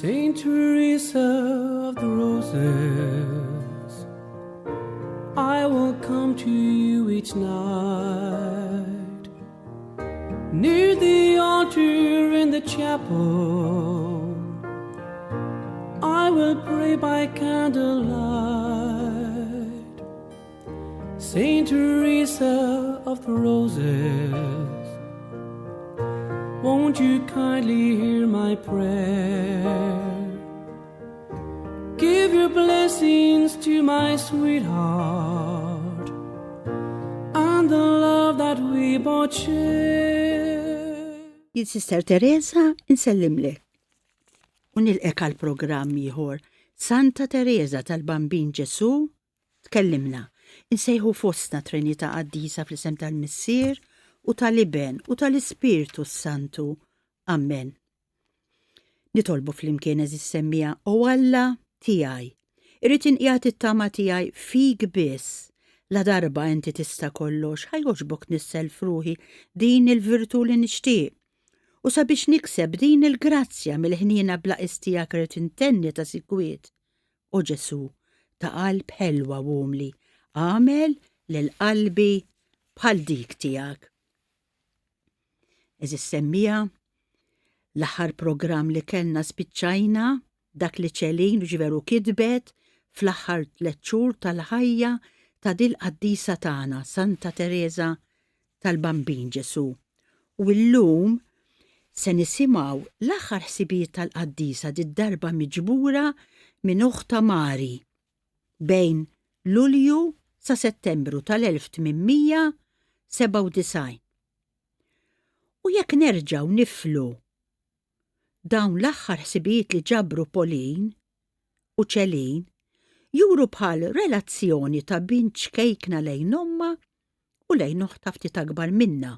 Saint Teresa of the Roses, I will come to you each night. Near the altar in the chapel, I will pray by candlelight. Saint Teresa of the Roses, won't you kindly hear my prayer? Give your blessings to my sweetheart and the love that we both share. Jien Sister Teresa insellimlek u nilqek għal programm ieħor Santa Teresa tal-Bambin Ġesu Tkellimna. Insejħu fostna Trinità Qaddisa fl-isem tal-Missier u tal-Iben u tal-Ispirtu s-Santu. Ammen. Nitolbu flimkien għeżież semmiegħa, O Alla tiegħi, irrid inqiegħed it-tama tiegħi fik biss. Ladarba inti tista' kollox, ħa jogħġbok tnissel f'ruħi din il-virtù li nixtieq. U sabiex nikseb din il-grazzja mill-ħniena bla qies tiegħek irrid intenni ta' sikwit O Ġesù, ta' qalb ħelwa u umli, agħmel lil qalbi bħal dik tiegħek. Għeżież semmiegħa, l-aħħar programm li kellna spiċċajna dak li Celine ġveru kitbet fl-aħħar tlett xhur tal-ħajja ta' dil-qaddisa tagħna, Santa Tereża tal-Bambin Ġesù. U llum se nisimgħu l-aħħar ħsibijiet tal-qaddisa did-darba miġbura minn oħtha Mari bejn Lulju sa Settembru tal-1897. U jekk nerġgħu niflu dawn l-aħħar ħsibijiet li ġabru Pauline u Celine juru bħal relazzjoni ta' bint ċkejkna lejn ommha u lejn oħtha ftit akbar minnha.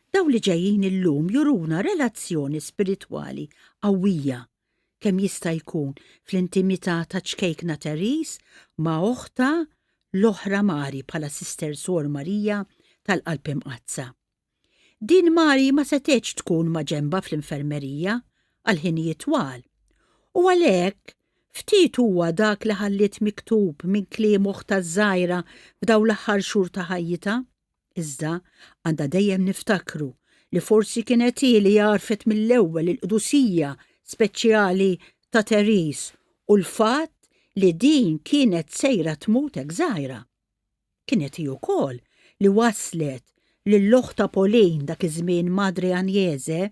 Dawn li ġejjin illum juruna relazzjoni spiritwali qawwija kemm jista' jkun fl-intimità ta' ċkejkna Therese ma' oħtha l-oħra Mari bħala Sister Suor Marija tal-Qalb Imqaddsa. Din Mari ma setgħetx tkun maġenbha fl-infermerija għal ħinijiet twal u għalhekk ftit huwa dak li ħalliet miktub minn kliem oħtha ż-żgħira f'dawn l-aħħar xhur ta' ħajjitha. Iżda għandha dejjem niftakru li forsi kienet hi li għarfet mill-ewwel il-qdusija speċjali ta' Therese u l-fatt li din kienet sejra tmut hekk żgħira. Kienet hi wkoll li wasslet lil oħtha Pauline, dak iż-żmien Madre Agnese,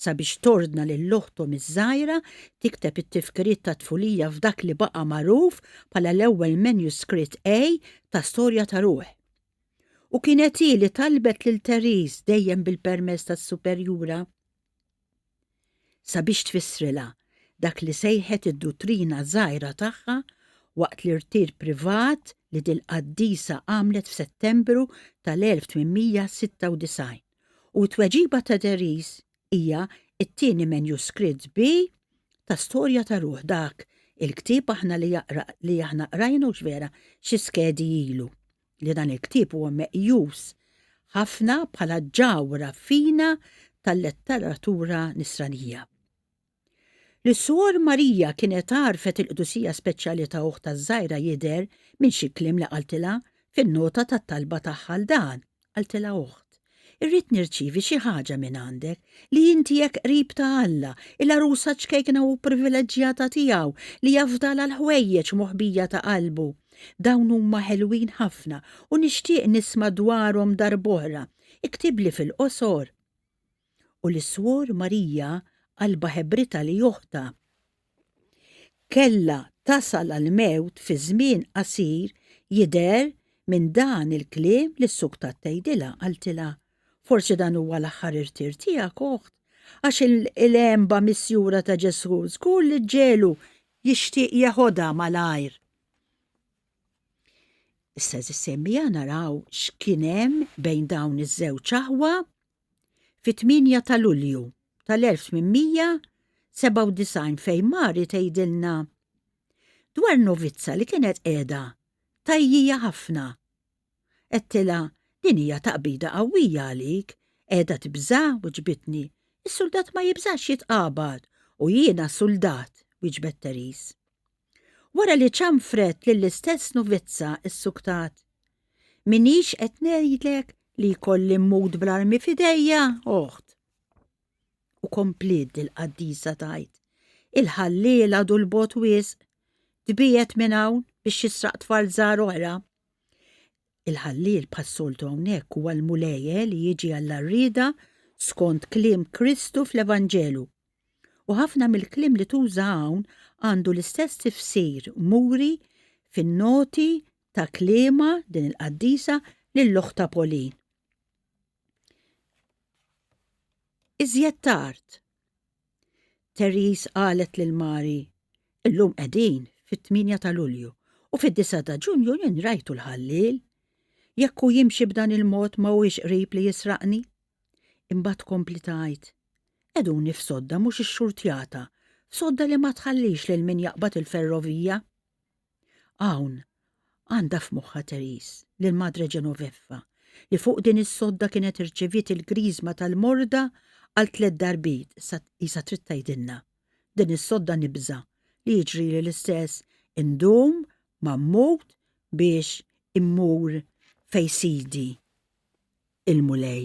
sabiex tordna lil oħthom iż-żgħira tikteb it-tifkiriet tat-tfulija f'dak li baqa' magħruf bħala l-ewwel manuskritt A ta' storja ta' ruħ. U kienet hi li talbet lil Therese, dejjem bil-permess tas-superjura, sabiex tfissrilha dak li sejħet id-duttrina żgħira tagħha waqt l-irtir privat li dil-qaddisa għamlet f'Settembru tal-1896. U t-tweġiba ta' Therese hija t-tieni manuskritt B ta' Storja ta' Ruħ, dak il-ktieb aħna li li aħna qrajna hux vera xi skedi ilu. li dan il-ktieb huwa meqjus ħafna bħala ġawhra fina tal-letteratura Nisranija. Li Suor Marija kienet għarfet il-qdusija speċjali ta' oħtha ż-żgħira jidher minn xi kliem li qaltilha fin-nota tat-talba tagħha għal dan. Qaltilha oħt, Irrid nirċievi xi ħaġa mingħandek, li inti hekk qrib ta' Alla, il-għarusa ċkejkna u privileġġjata tiegħu, li jafdalha l-ħwejjeġ moħbija ta' qalbu. Dawn huma ħelwin ħafna u nixtieq nisma' dwarhom darb'oħra. Iktibli fil-qosor. U lis-Swor Marija qalbha ħebritha li oħtha kellha tasal għall-mewt fi żmien qasir jidher minn dan il-kliem li ssuktat tgħidilha, qaltilha, Forsi dan huwa l-aħħar irtir tiegħek, oħt, għax il-għenba misjura ta' Ġesù żgur li ġġegħlu jixtieq jeħodha malajr. Issa eżis semmiha naraw x'kien hemm bejn dawn iż-żewġ aħwa fit-8 ta' Lulju tal-1897 fejn Mari tgħidilna dwar novizza li kienet qiegħda tajjija ħafna. Għedtilha, din hija taqbida qawwija għalik, qiegħda tibża' wiġbitni, is-suldat ma jibżax jitqabad u jiena suldat. wieġbet Therese. Wara li ċanfret lill-istess novizza ssuktat, M'iniex qed ngħidlek li jkolli mmut bl-armi f'idejja, oħt. U kompliet dil-qaddisa tgħid, Il-ħalliel għadu 'l bogħod wisq, tbiegħed minn hawn biex jisraq tfal żgħar oħra. Il-ħalliel bħas-soltu hawnhekk huwa l-Mulej eh, li jiġi għall-għarrieda skont kliem Kristu fl-Evanġelu. U ħafna mill-kliem li tuża hawn għandu l-istess tifsir muri fin-noti ta' kliemha din il-qaddisa lil oħtha Pauline. Iżjed tard, Therese qalet lil Mari, Illum qegħdin fit-tmienja ta' Lulju u fid-disgħa ta' Ġunju jien rajtu l-ħalliel. Jekk hu jimxi b'dan il-mod ma huwiex qrib li jisraqni? Imbagħad tkompli tgħid, Qegħduni f'sodda mhux ixxurtjata, f'sodda li ma tħallix lil min jaqbad il-ferrovija. Hawn, għandha f'moħħha Therese, lil Madre Genoveffa, li fuq din is-sodda kienet irċeviet il-griżma tal-morda għal tlett darbiet, issa qisha trid tgħidilna, din is-sodda nibża' li jiġrili l-istess, indum ma mmut biex immur fejn Sidi il-Mulej.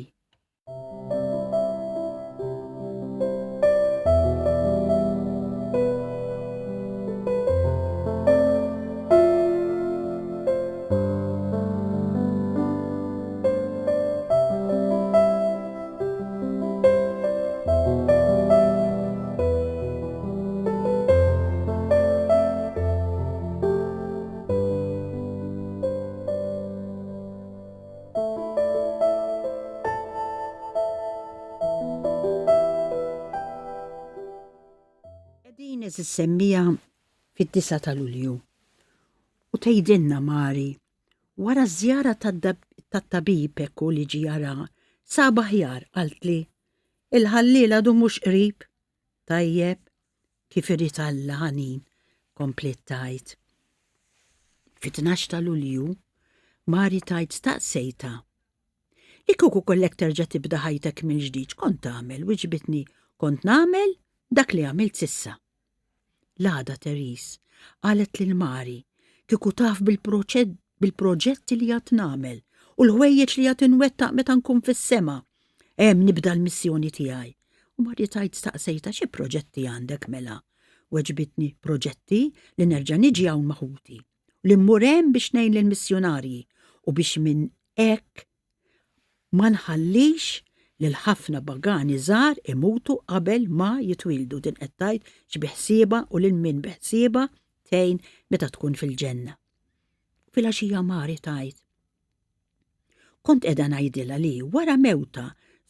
Qegħdin semmija fid-9 ta' Lulju u tgħidilna Mari wara ż-żjara tat-tabib ekku li ġie jara sab aħjar qaltli il-ħalliel għadu mhux qrib. Tajjeb, kif irid Alla ħanin, kompliet tgħid. Fit-12 ta' Lulju, Mari tgħid staqsejtha. Li kieku kollek terġa' tibda ħajtek mill-ġdid x'kont tagħmel? Wiġbitni, kont nagħmel dak li għamilt s'issa. L-għada Therese qalet lil Mari kieku taf bil-proġetti li għad nagħmel u l-ħwejjeġ li għad inwettaq meta nkun fis-sema. Hemm nibda l-missjoni tiegħi. U Mari tgħid staqsejtha xi proġetti għandek mela? Weġbitni proġetti li nerġa' niġi hawn ma' ħuti u li mmur hemm biex ngħin lill-missjunarji u biex minn hekk Ma nħallix lil ħafna pagani żgħar imutu qabel ma jitwieldu, din qed tgħid x'biħsiebha u lil min biħsiebha tgħin meta tkun fil-ġenna. Filgħaxija Mari tgħid, Kont qiegħda ngħidilha li wara mewtha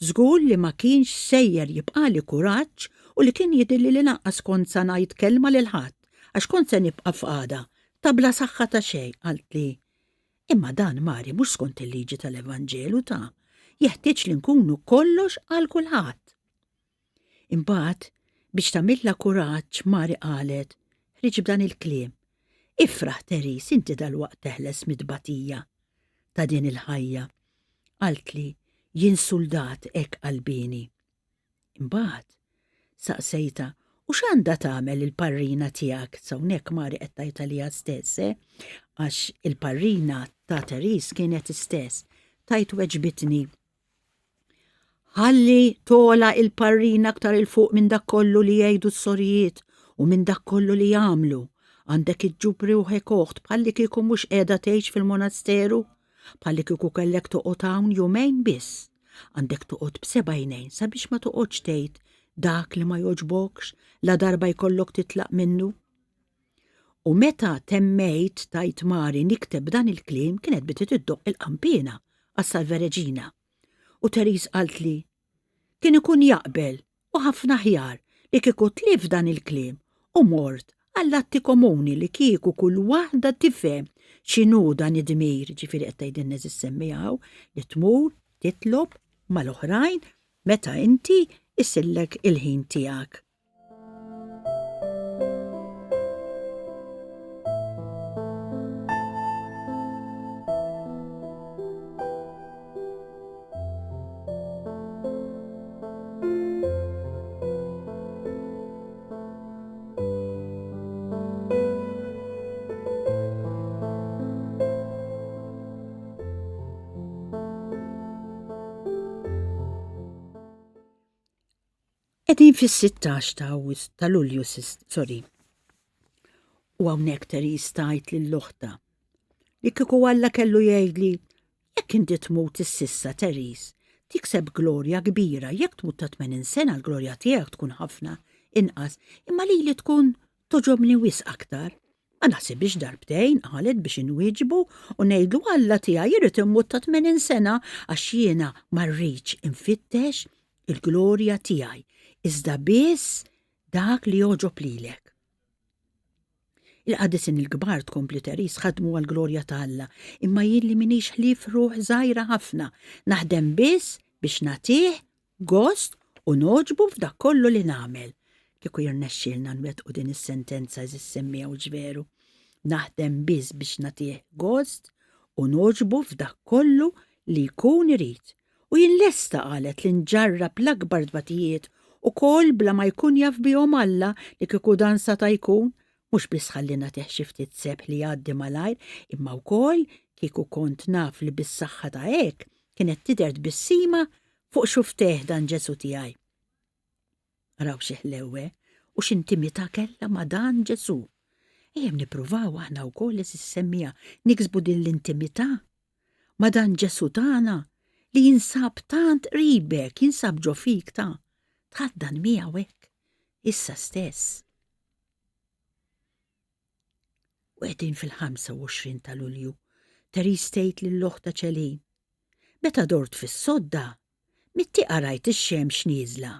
żgur li ma kienx sejjer jibqagħli kuraġġ u li kien jidhirli li lanqas kont sa ngħid kelma lil ħadd għax kont se nibqa' f'qagħda ta' bla saħħa ta' xejn, qaltli Imma dan, Mari, mhux skont il-liġi tal-Evanġelu ta', jeħtieġ li nkunu kollox għal kulħadd. Imbagħad, biex tagħmilha kuraġġ, Mari qalet, ħriġ b'dan il-kliem, Ifraħ, Therese, inti dalwaqt teħles mit-tbatija ta' din il-ħajja. Qaltli, jien suldat hekk qalbieni. Imbagħad, saqsejtha, U x'għandha tagħmel il-parrina tiegħek? S'hawnhekk Mari qed tgħid għaliha stess, eh? Għax il-parrina ta' Therese kienet istess. Tgħid weġbitni, Ħalli togħla il-parrina aktar 'il fuq minn dak kollu li jgħidu s-sorijiet u minn dak kollu li jagħmlu. Għandek iġġub ruħek oħt bħallikieku mhux qiegħda tgħix fil-monasteru, bħallikieku kellek toqgħod hawn jumejn biss. Għandek toqgħod b'seba' għajnejn sabiex ma toqgħodx tgħid dak li ma jogħġbokx ladarba jkollok titlaq minnu. U meta temmejt tgħid Mari nikteb dan il-kliem kienet bdiet iddoqq il-qanpiena għas-Salve Regina. U Therese qaltli, Kien ikun jaqbel u ħafna aħjar li kieku tlift dan il-kliem u mort għall-atti komuni li kieku kull waħda tifhem x'inhu dan id-dmir, ġifieri qed tgħidilna eżis semmi hawn li tmur titlob mal-oħrajn meta inti isillek il-ħin tiegħek. Qegħdin fis-16 ta' ta' Lulju, sorry. U hawnhekk Therese tgħid lil oħtha li kieku Alla kellu jgħidli jekk inti tmut ississa Therese, tikseb glorja kbira, jekk tmut ta' 80 sena l-glorja tiegħek tkun ħafna inqas, imma lili tkun togħġobni wisq aktar. Ma naħsibhiex darbtejn, qalet biex inwieġbu u ngħidlu Alla tiegħi jrid immut ta' 80 sena għax jiena ma rridx infittex il-glorja tiegħi, iżda biss dak li jogħġob lilek. Il-qaddisin il-kbar tkompli Therese ħadmu għall-glorja ta' Alla, imma jien li minix ħlief ruħ żgħira ħafna, naħdem biss biex nagħtih gost u nogħġbu f'dak kollu li nagħmel. Kieku jirnexxielna nwettqu din is-sentenza għeżież semmiegħa hux veru? Naħdem biss biex nagħtih gost u nogħġbu f'dak kollu li jkun irid. U jien lesta, qalet, li nġarrab l-akbar tbatijiet ukoll bla ma jkun jaf bihom Alla li kieku dan sata' jkun, mhux biss ħalli nagħtih xi ftit sebħ li jgħaddi malajr imma wkoll kieku kont naf li bis-saħħa ta' hekk kienet tidher tbissima Fuq xufftejh dan Ġesù tiegħi. Araw xi ħlewwe u x'intimità kellha ma' dan Ġesù. Ejjew nippruvaw aħna wkoll li semmija niksbu din l-intimità ma' dan Ġesù tagħna li jinsab tant qribek, jinsab ġo fik ta' tħaddan miegħu hekk issa stess. U qegħdin fil-25 ta' Lulju, Therese tgħid lil oħtha Celine, Meta dort fis-sodda, mit-tieqa rajt ix-xemx nieżla.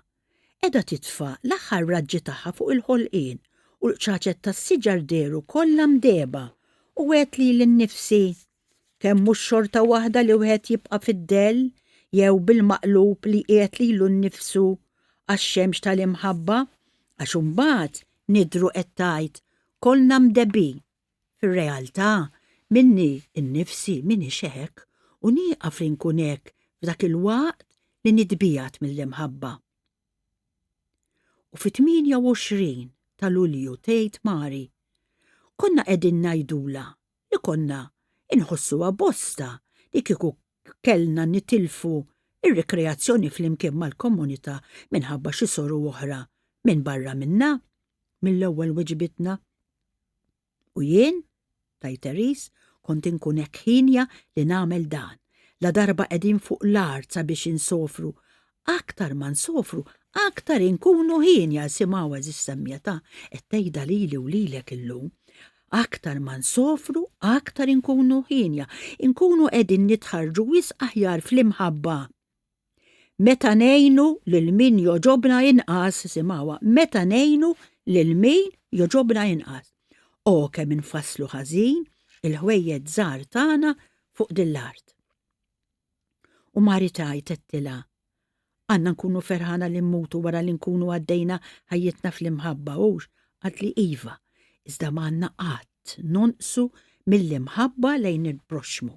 Qiegħda titfa' l-aħħar raġġi tagħha fuq il-ħolqien u l-qċaċet tas-siġar dehru kollha mdehba u għedt lili nnifsi, Kemm mhux xorta waħda li wieħed jibqa' fid-dell jew bil-maqlub li jqiegħed lilu nnifsu għax-xemx tal-imħabba għax imbagħad nidhru qed tgħid kollna mdehbin. Fir-realtà, minni nnifsi m'iniex hekk u nieqaf li nkun hekk f'dak il-waqt li nitbiegħed mill-imħabba. U fit-28 ta' Lulju tgħid Mari, Konna qegħdin ngħidulha li konna inħossuha bosta li kieku kellna nitilfu r-rikreazzjoni flimkien mal-komunità minħabba xi soru oħra minn barra minna. Mill-ewwel weġibitna, U jien, tgħid Therese, kont inkun hekk ħienja li nagħmel dan, ladarba qegħdin fuq l-art sabiex insofru, aktar ma nsofru, aktar inkunu ħienja, isimgħu għeżież semmiegħa ta' qed tgħidha lili u lilek illum. Aktar ma nsofru, aktar inkunu ħienja, inkunu qegħdin nitħarrġu wisq aħjar fl-imħabba. Meta ngħinu lil min jogħġobna inqas, isimgħuha, meta ngħinu lil min jogħġobna inqas. O kemm infasslu ħażin il-ħwejjeġ żgħar tagħna fuq din l-art. U Mari tgħid għedtilha, Għandna nkunu ferħana li mmutu wara li nkunu għaddejna ħajjitna fl-imħabba, hux? Qaltli iva, iżda ma għandna qatt nonqsu mill-imħabba lejn il-proxxmu.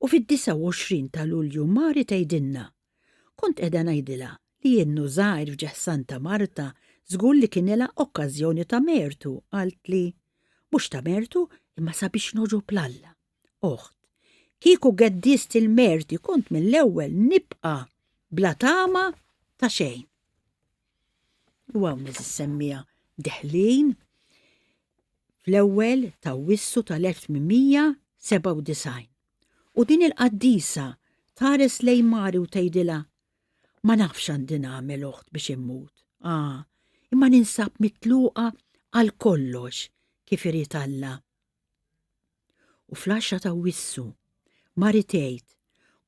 U fid-29 ta' Lulju Mari tgħidilna, Kont qiegħda ngħidilha li innu żgħir f'ġieħ Santa Marta żgur li kienilha okkażjoni ta' mertu, qaltli, Mhux ta' mertu imma sabiex nogħġob 'l Alla. Oħt, kieku geddist il-merti kont mill-ewwel nibqa' bla tama ta' xejn. U hawn għeżież semmiegħa deħlin fl-ewwel t'Awwissu tal-1897. U din il-qaddisa tħares lejn Mari u tgħidilha, Ma nafx għandi nagħmel oħt biex immut. Ah, imma ninsab mitluqa għal kollox kif irid Alla. U fl-għaxra t'Awwissu, Mari tgħid,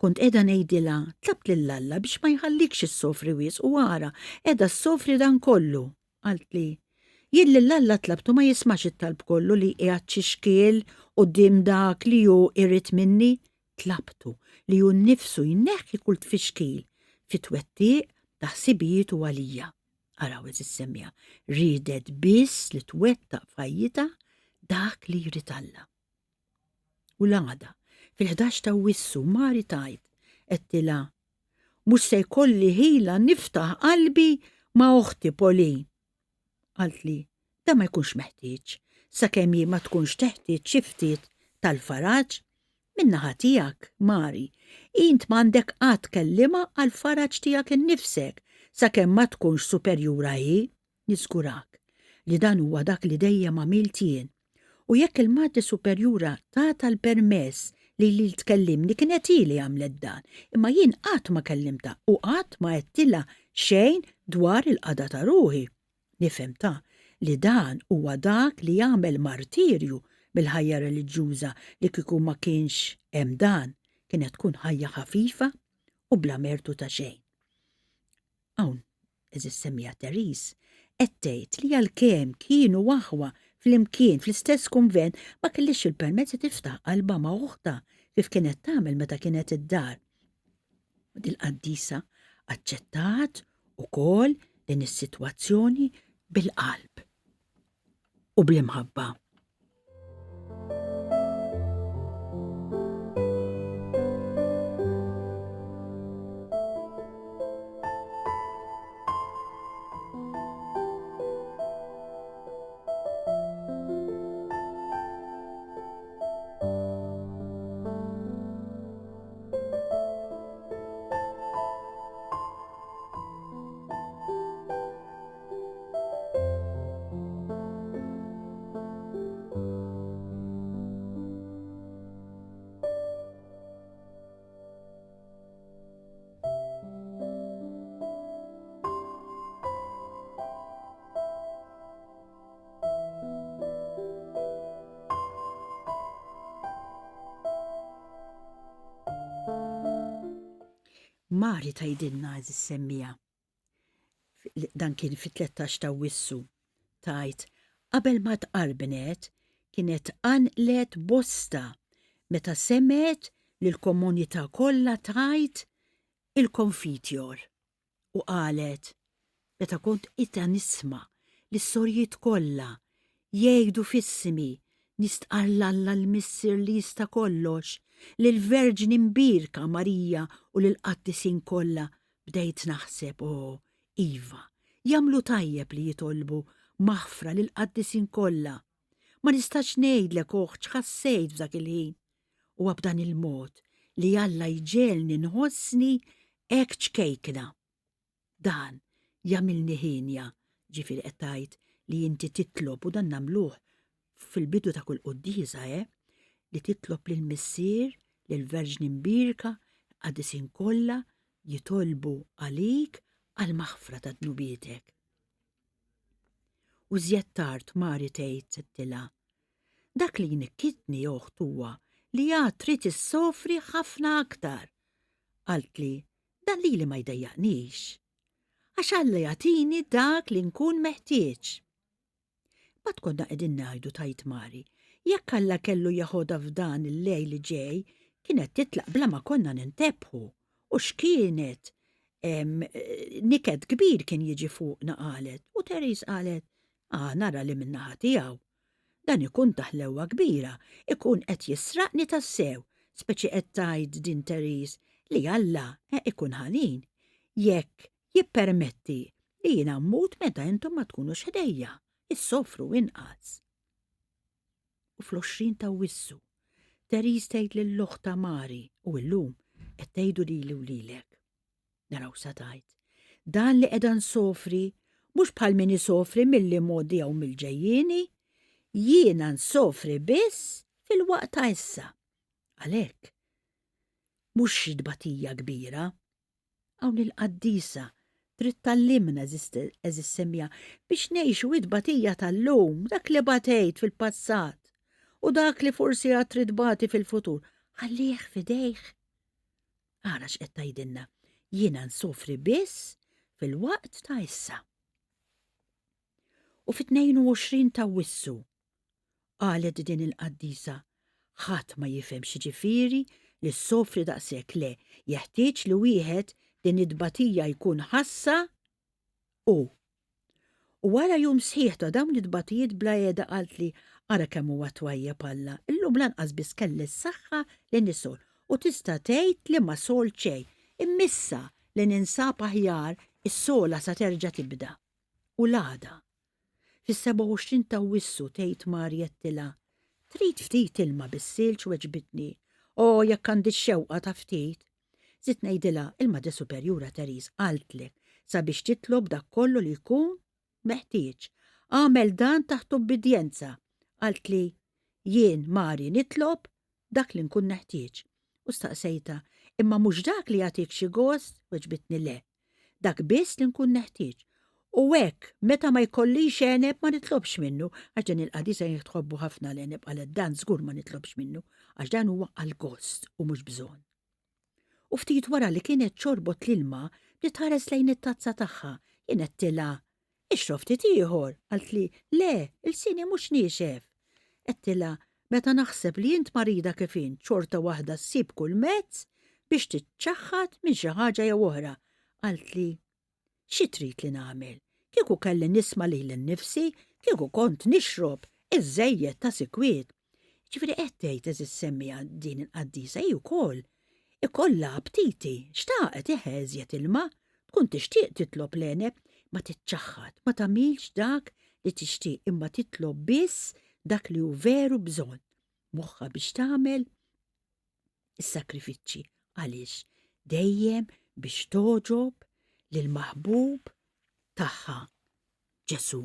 Kont qiegħda ngħidilha, tlabt lil Alla biex ma jħallikx issofri wisq u ara, qiegħda ssofri dan kollu. Qaltli, Jien lil Alla tlabtu ma jismax it-talb kollu li jqiegħed xi xkiel quddiem dak li hu irid minni, tlabtu li hu nnifsu jneħħi kull tfixkil fit-twettiq ta' ħsibijietu għalija. Araw għeżież semmiegħa, riedet biss li twettaq f'ħajjitha dak li jrid Alla. U l-għada, fil-11 ta' Awwissu, Mari tgħid, għedtilha, Mhux se jkolli ħila niftaħ qalbi ma' oħti Pauline. Qaltli, dan ma jkunx meħtieġ, sakemm hi ma tkunx teħtieġ xi ftit tal-faraġ. Min-naħa tiegħek, Mari, int m'għandek qatt tkellimha għall-faraġ tiegħek innifsek. sakemm ma tkunx superjura hi. Niżgurak li dan huwa dak li dejjem għamilt jien. U jekk il-Madre Superjura tatha l-permess li lil tkellimni kienet hi li għamlet dan, imma jien qatt ma kellimtha u qatt ma għedtilha xejn dwar il-qagħda ta' ruħi. Nifhem ta' li dan huwa dak li jagħmel martirju mill-ħajja reliġjuża li kieku ma kienx hemm dan, kienet tkun ħajja ħafifa u bla mertu ta' xejn. Hawn, għeżież semmiegħa Therese qed tgħid li għalkemm kienu aħwa flimkien fl-istess kunvent ma kellhiex il-permezz li tiftaħ qalbha ma' oħtha kif kienet tagħmel meta kienet id-dar. U dil-qaddisa aċċettat ukoll din is-sitwazzjoni bil-qalb u bl-imħabba. Mari tgħidilna għeżież semmiegħa. Dan kien fit-13 ta' Awwissu. Tgħid, qabel ma tqarbnet kienet tqanqlet bosta meta semgħet lill-komunità kollha tgħid il-Confiteor. U qalet, Meta kont qiegħda nisma' lis-sorijiet kollha jgħidu f'ismi, nistqarr 'l Alla l-Missier li jista' kollox, lill-Verġni Mbierka Marija u lill-qaddisin kollha, bdejt naħseb, o, iva, jagħmlu tajjeb li jitolbu maħfra lill-qaddisin kollha. Ma nistax ngħidlek, oħt, x'ħassejt f'dak il-ħin. Huwa b'dan il-mod li Alla jġegħelni nħossni hekk ċkejkna. Dan jagħmilni hienja, ġifieri qed tgħid li inti titlob u dan nagħmluh fil-bidu ta' kull quddiesa, eh, li titlob lill-Missier, lill-Verġni Mbierka, l-qaddisin kollha jitolbu għalik għall-maħfra ta' dnubietek. U żjed tard Mari tgħid għedtilha, Dak li jnikkitni, oħt, huwa li għad trid issofri ħafna aktar. Qaltli, Dan lili ma jdejjaqnix, għax Alla jagħtini dak li nkun meħtieġ. Imbagħad konna qegħdin ngħidu tgħid Mari, jekk Alla kellu jeħodha f'dan il-lejl li ġej, kienet titlaq bla ma konna nintebħu. U x'kienet niket kbir kien jiġi fuqna qalet. U Therese qalet, ah nara li min-naħa tiegħu. Dan ikun ta' ħlewwa kbira, ikun qed jisraqni tassew, speċi qed tgħid din Therese li Alla ikun ħanin jekk jippermetti li jiena mmut meta intom ma tkunux ħdejja, issofru inqas. U fl-20 ta' Awwissu, Therese tgħid lil oħtha Mari u illum qed tgħidu lili u lilek. Naraw sa tgħid. Dan li qiegħda nsofri mhux bħal min isofri mill-imgħoddi jew mill-ġejjieni, jiena nsofri biss fil-waqt ta' issa. Għalhekk, mhux xi tbatija kbira. Hawn il-qaddisa trid tgħallimna għeżież semmiegħa biex ngħixu it-tbatija tal-lum, dak li batejt fil-passat u dak li forsi għad trid tbati fil-futur. Ħallih f'idejh. Ara x'qed tgħidilna, jiena nsofri biss fil-waqt ta' issa. U fit-22 ta' Awwissu, qalet din il-qaddisa, ħadd ma jifhem x'jiġifieri li ssofri daqshekk le, jeħtieġ li wieħed din it-tbatija jkun ħassha hu. U wara jum sħiħ ta' dawn it-tbatijiet bla qiegħda qaltli, Ara kemm huwa twajjeb Alla, illum lanqas biss kelli s-saħħa li nisol u tista' tgħid li ma solt xejn, imma issa li ninsab aħjar is-sola sa terġa' tibda. U l-għada, fis-27 t'Awwissu tgħid Mari għedtilha, Trid ftit ilma bis-silġ weġbitni, O jekk għandi x-xewqa ta' ftit. Żidt ngħidilha, il-Madre Superjura Therese qaltlek. sabiex titlob dak kollu li jkun meħtieġ. Agħmel dan taħt ubbidjenza. Qaltli, Jien, Mari, nitlob dak li nkun neħtieġ. U staqsejtha, Imma mhux dak li jagħtik xi gost? Weġbitni, Le. Dak biss li nkun neħtieġ. U hekk, meta ma jkollix għeneb ma nitlobx minnu, għax din il-qaddisa kienet tħobbu ħafna l-għeneb, qalet dan żgur ma nitlobx minnu, għax dan huwa għall-gost u mhux bżonn. U ftit wara li kienet xorbot l-ilma, bdiet tħares lejn it-tazza tagħha. Jien għedtilha, Ixrob ftit ieħor. Qaltli, Le, ilsieni mhux niexef. Għedtilha, Meta naħseb li int marida kif int xorta waħda ssib kull mezz biex tiċċaħħad minn xi ħaġa jew oħra. Qaltli, Xi trid li nagħmel? Kieku kelli nisma' lili nnifsi, kieku kont nixrob iż-żejjed ta' sikwit. Jiġifieri qed tgħid għeżież semmiegħa din il-qaddisa hi wkoll ikollha aptiti, xtaqet eħe iżjed ilma, tkun tixtieq titlob l-għeneb, ma tiċċaħħad, ma tagħmilx dak li tixtieq imma titlob biss dak li hu veru bżonn. Moħħha biex tagħmel is-sagrifiċċji. Għaliex? Dejjem biex togħġob lill-maħbub tagħha, Ġesù.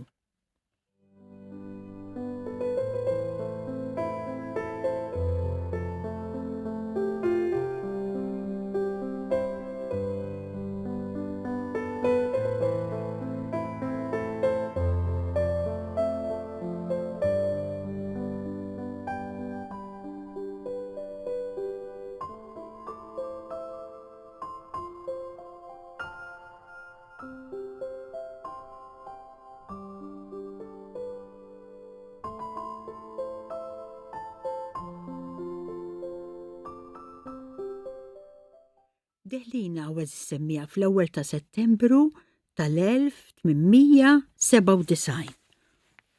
Deħlin għawez semmija fl-ewwel ta' Settembru tal-1897.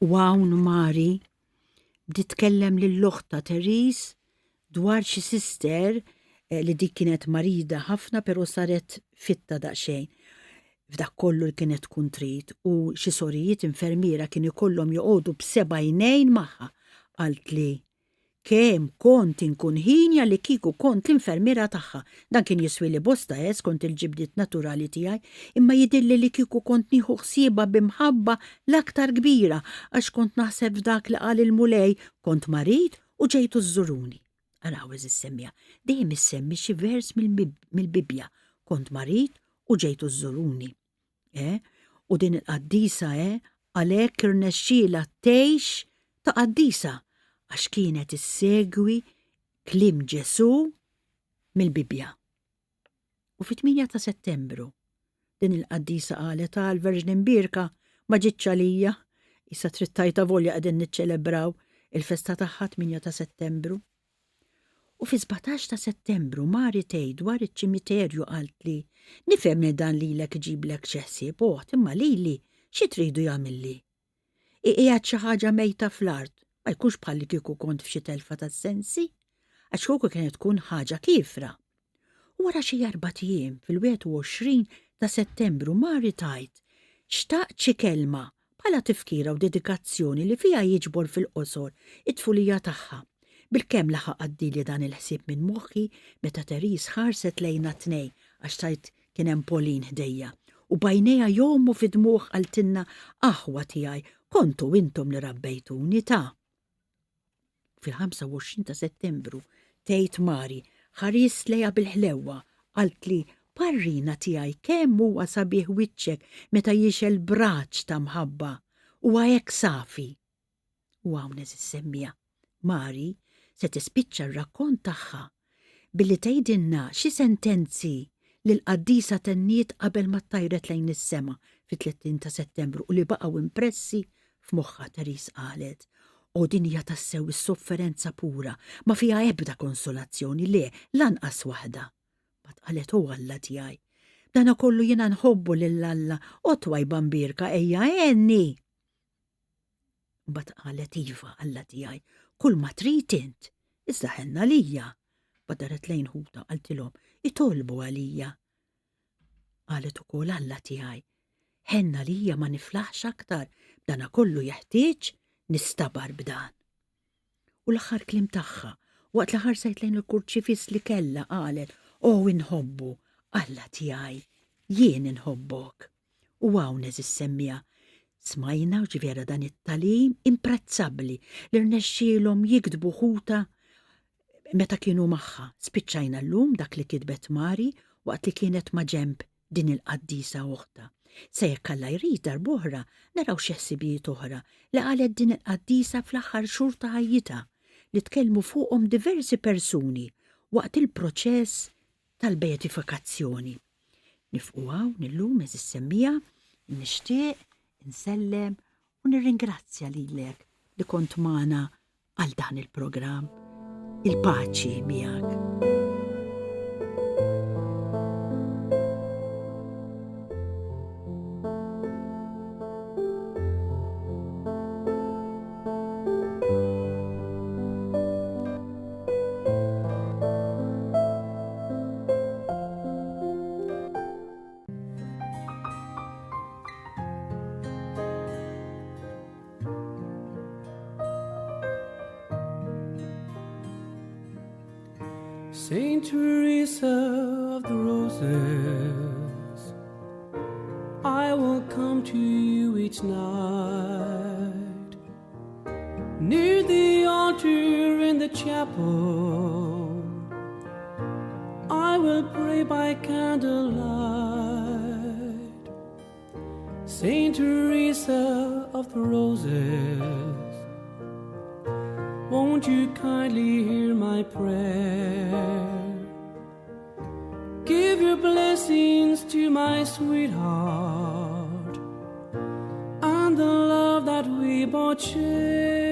U hawn Mari bdiet tkellem lil oħtha Therese dwar xi sister eh, li dik kienet marida ħafna però saret fitta daqsxejn f'dak kollu li kienet tkun trid u xi sorijiet infermiera kien ikollhom joqogħdu b'seba' għajnejn magħha. Qaltli Kemm kont inkun ħienja li kieku kont l-infermiera tagħha. Dan kien jiswieli bosta, eh, skont il-ġibdiet naturali tiegħi, imma jidhirli li kieku kont nieħu ħsiebha bi mħabba l-aktar kbira, għax kont naħseb f'dak li qal il-Mulej, kont marid u ġejtu żżuruni. Araw, għeżież semmiegħa, dejjem issemmi xi vers mill-Bibbja, kont marid u ġejtu żżuruni. Eh? U din il-qaddisa, eh, għalhekk irnexxielha tgħix ta' qaddisa għax kienet issegwi kliem Ġesù mill-Bibbja. U fit-8 ta' Settembru, din il-qaddisa qalet għal Verġni Mbierka ma ġietx għalija, issa trid tajta volja qegħdin niċċelebraw il-festa tagħha 8 ta' Settembru. U fis-17 ta' Settembru Mari tgħid dwar iċ-ċimiterju qaltli, Nifhem li dan lilek iġiblek xi ħsieb, oħt, imma lili xi tridu jagħmilli? Iqiegħed xi ħaġa mejta fl-art, ma jkunx bħallikieku kont f'xi telfa tas-sensi? Għax kieku kienet tkun ħaġa kiefra. U wara xi erbat ijiem, fil-21 ta' Settembru Mari tgħid, Xtaqt xi kelma bħala tifkira u dedikazzjoni li fiha jiġbor fil-qosor it-tfulija tagħha. Bilkemm laħaq għaddieli dan il-ħsieb minn moħħi meta Therese ħarset lejna t-tnejn, għax tgħid kien hemm Pauline ħdejja, u b'għajnejha jgħumu fid-dmugħ qaltilna, Aħwa tiegħi, kontu intom li rabbejtuni ta'. Fil-25 ta' Settembru, tgħid Mari, ħarist lejha bil-ħlewwa, qaltli, Parrina tiegħi kemm huwa sabiħ wiċċek meta jixgħel b'raġġ ta' mħabba, huwa hekk safi. U hawn għeżież semmiegħa, Mari se tispiċċa r-rakkont tagħha billi tgħidilna xi sentenzi li l-qaddisa tenniet qabel ma ttajret lejn is-sema fit-30 ta' Settembru u li baqgħu impressi f'moħħha. Therese qalet, O din hija tassew is-sofferenza pura, ma fiha ebda konsolazzjoni, le, lanqas waħda. Mbagħad qalet, O Alla tiegħi, b'dana kollu jiena nħobbu lil Alla, o twajba mbierka, ejja għenni! Mbagħad qalet, Iva, Alla tiegħi, kull ma trid int, iżda ħenn għalija. Mbagħad daret lejn ħutha qaltilhom, Itolbu għalija. Qalet ukoll, Alla tiegħi, ħenn għalija ma niflaħx aktar, b'dana kollu jeħtieġ nistabar b'dan. U l-aħħar kliem tagħha, waqt li ħarsajt lejn il-kurċifiss li kellha, qalet, O inħobbu, Alla tiegħi, jien inħobbok. U hawn għeżież semmiegħa, smajna u ġifiera dan it-tagħlim imprezzabbli li rnexxielhom jiktbu ħutha meta kienu magħha. Spiċċajna llum dak li kitbet Mari waqt li kienet ma' ġenb din il-qaddisa oħtha. Se jekk Alla jrid darb'oħra naraw xi ħsibijiet oħra li qalet din il-qaddisa fl-aħħar xhur ta' ħajjitha li tkellmu fuqhom diversi persuni waqt il-proċess tal-beatifikazzjoni. Nifqu hawn illum eżis semmija, nixtieq insellem u nirringrazzja lilek li kont magħna għal dan il-programm. Il-paċi miegħek. Saint Teresa of the Roses, I will come to you each night. Near the altar in the chapel, I will pray by candlelight. Saint Teresa of the Roses, won't you kindly hear my prayer? Give your blessings to my sweetheart and the love that we both share.